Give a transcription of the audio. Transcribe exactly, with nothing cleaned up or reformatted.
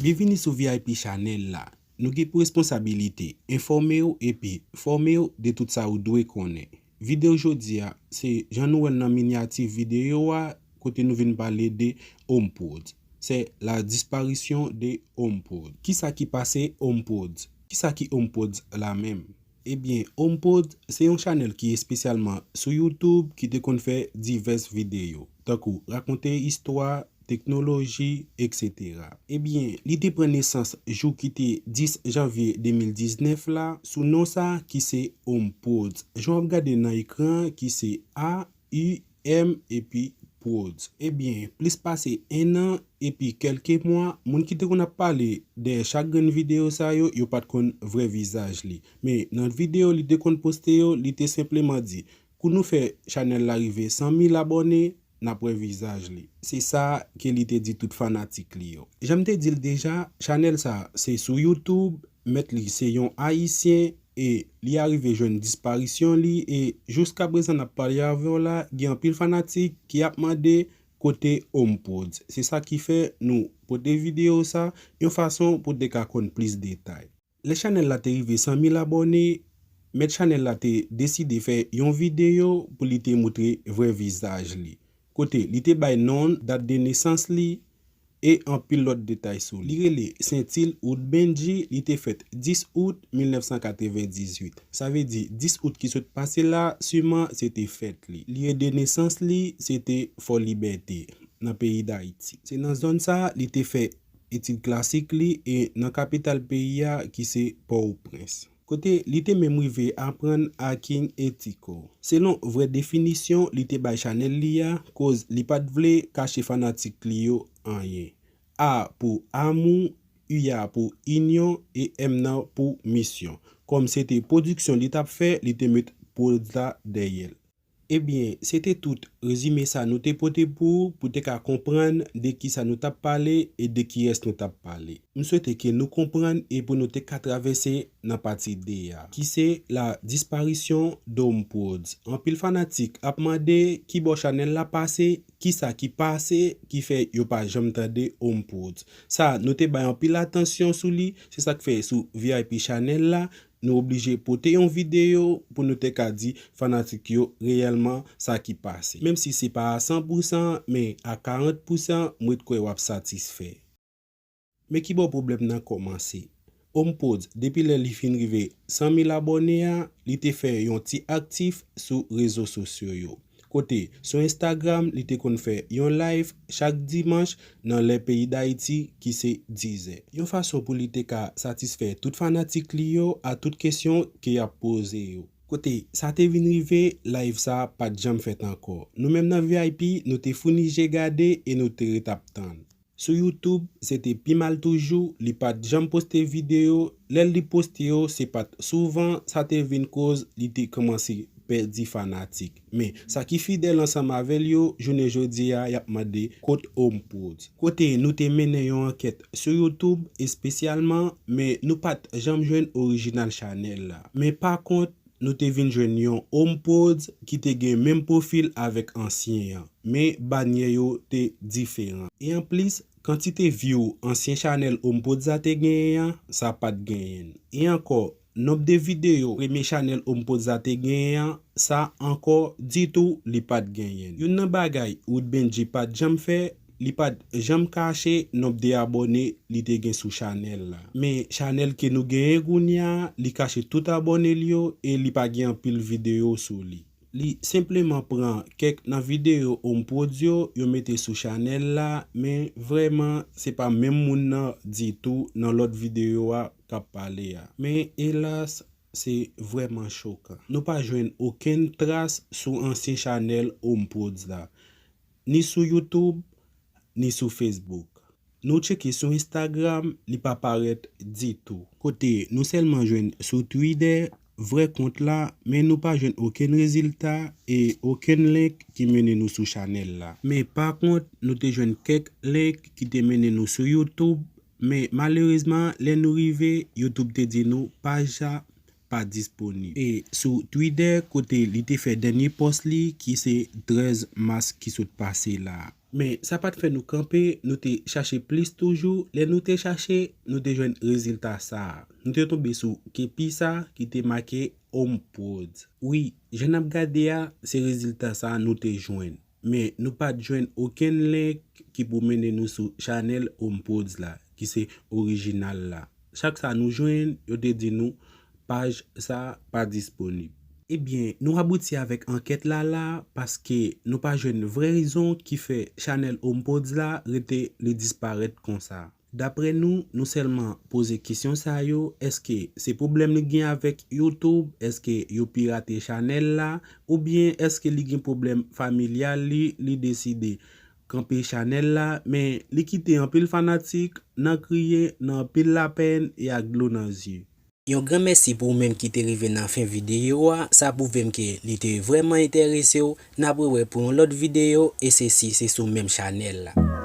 Byenvini sou V I P Channel la. Nou gen pou responsabilite enfòme w epi fòme w de tout sa ou dwe konnen. Videyo jodi a, se jan nou wè l nan minyati videyo a, kote nou vin pale de HomePods. C'est la disparition de HomePods. Kisa ki pase HomePods? Kisa ki HomePods la menm? Ebyen, HomePods se yon chanèl ki espesyalman sou YouTube ki te konn fè divès videyo, tankou rakonte istwa, teknoloji, etsetera. Ebyen, li te pran nesans jou ki te dis janvye de mil diznèf la sou non sa ki se HomePods. Jan w ap gade nan ekran an ki se A U M epi Pods. Ebyen, plis pase en an epi kèlke mwa, moun ki te konn ap pale dèyè chak grenn videyo sa yo, yo pa t konn vrè vizaj li. Men, nan videyo li te konn poste yo, li te senpleman di, kou nou fè chanèl la rive san mil abòne, n ap wè vizaj li. Se sa ke li te di tout fanatik li yo. Jan m te di l deja, chanèl sa se sou YouTube, mèt li se yon Ayisyen e li arive jwenn disparisyon li e jiskaprezan n ap pale avè w la, gen anpil fanatik ki ap mande kote HomePods. Se sa ki fè nou pote videyo sa yon fason pou te ka konn plis detay. Lè chanèl la te rive san mil abòne, mèt chanèl la te deside fè yon videyo pou li te moutre vrè vizaj li, kote li te bay non l, dat de nesans li e anpil lòt detay sou li. Li rele Saintil Oud Bendji, li te fèt dis out mil nèf san katrevendizuit. Sa vle di dis out ki sot pase la, siman se te fèt li. Lye de nesans li, se te Fòlibète, nan peyi Dayiti. Se nan zòn sa a li te fè etid klasik li e nan kapital peyi a ki se Pòtoprens. Kote li te menm rive aprann aking etiko. Selon vrè definisyon li te bay chanèl li a, koz li pa t vle kache fanatik li yo anyen. A pou amou, U a pou inyon e M nan pou misyon. Kòm se te pwodiksyon li t ap fè, li te met Pods la dèyè l. Ebyen, se te tout rezime sa nou te pote pou ou, pou te ka konprann de kisa nou t ap pale e de kiyès nou t ap pale. M swete ke nou konprann e pou nou te ka travèse nan pati de a, ki se la disparition d'HomePods. Anpil fanatik ap mande kibò chanèl la pase, kisa ki pase, ki fè yo pa janm tande HomePods. Sa, nou te bay anpil atansyon sou li, se sa k fè sou V I P chanèl la, nou oblije pote yon videyo pou nou te ka di fanatik yo reyèlman sa ki pase. Menm si se pa a san pou san, men a karant pou san, m ret kwè w ap satisfè. Men kibò pwoblèm nan kòmanse. HomePods, depi lè li fin rive san mil abòne a, li te fè yon ti aktif sou rezo sosyo yo. Kote, sou Instagram, li te konn fè yon live chak dimanch nan lè peyi Dayiti ki se dizè. Yon fason pou li te ka satisfè tout fanatik li yo a tout kesyon ke y ap poze yo. Kote, sa te vin rive, live sa pa t janm fèt ankò. Nou menm nan V I P, nou te founi je gade e nou te ret ap tann. Sou YouTube, se te pi mal toujou, li pa t janm poste videyo, lè li poste yo, se pa t souvan, sa te vin koz li te kòmanse pèdi fanatik. Men, sa ki fidèl ansanm avè l yo, jounen jodi a, y ap mande kot HomePods. Kote nou te mennen yon ankèt sou YouTube espesyalman, men nou pa t janm jwenn orijinal chanèl la. Men pa kont, nou te vin jwenn yon HomePods ki te gen menm pwofil avèk ansyen an, men banyè yo te diferan. E anplis, kantite view ansyen chanèl HomePods la te genyen an, sa pa t genyen l. E ankò, nonb de videyo premye chanèl HomePods la te genyen an, sa ankò ditou li pa t genyen l. Youn nan bagay Wood Bendji pa t janm fè, li pa t janm kache nonb de abòne li te gen sou chanèl la. Men chanèl ke nou genyen kounye a, li kache tout abòne l yo e li pa gen anpil videyo sou li. Li senpleman pran kèk nan videyo HomePods yo, yo mete sou chanèl la, men vrèman, se pa menm moun nan ditou nan lòt videyo a k ap pale a. Men elas, se vrèman chokan. Nou pa jwenn okenn tras sou ansyen chanèl HomePods la, ni sou YouTube, ni sou Facebook. Nou tcheke sou Instagram, li pa parèt ditou. Kote nou sèlman jwenn sou Twitter, vrè kont la, men nou pa jwenn okenn rezilta e okenn link ki mennen nou sou chanèl la. Men pa kont, nou te jwenn kèk link ki te mennen nou sou YouTube, men malerezman, lè nou rive, YouTube te di nou paj la pa disponib. E sou Twitter, kote li te fè dènye pòs li, ki se trèz mas ki sot pase la. Men sa pa t fè nou kanpe, nou te chache plis toujou. Lè nou te chache, nou te jwenn rezilta sa a. Nou te tonbe sou kepi sa ki te make HomePods. Wi, jan n ap gade a, se rezilta sa a nou te jwenn. Men nou pa t jwenn okenn link ki pou mennen nou sou chanèl HomePods la, ki se orijinal la. Chak sa nou jwenn, yo te di nou paj sa pa disponib. Ebyen, nou abouti avèk ankèt la la paske nou pa jwenn vrè rezon ki fè chanèl HomePods la rete li disparèt konsa. Daprè nou, nou sèlman poze kesyon sa yo, èske se pwoblèm li gen avèk YouTube? Èske yo pirate chanèl la? Oubyen èske li gen pwoblèm familyal li, li deside kanpe chanèl la, men li kite anpil fanatik nan kriye, nan anpil lapèn e ak dlo nan zye. Yon gran mèsi pou ou menm ki te rive nan fen videyo a, sa pwouve m ke li te vrèman enterese w. N ap rewè pou yon lòt videyo, e se si se sou menm chanèl la.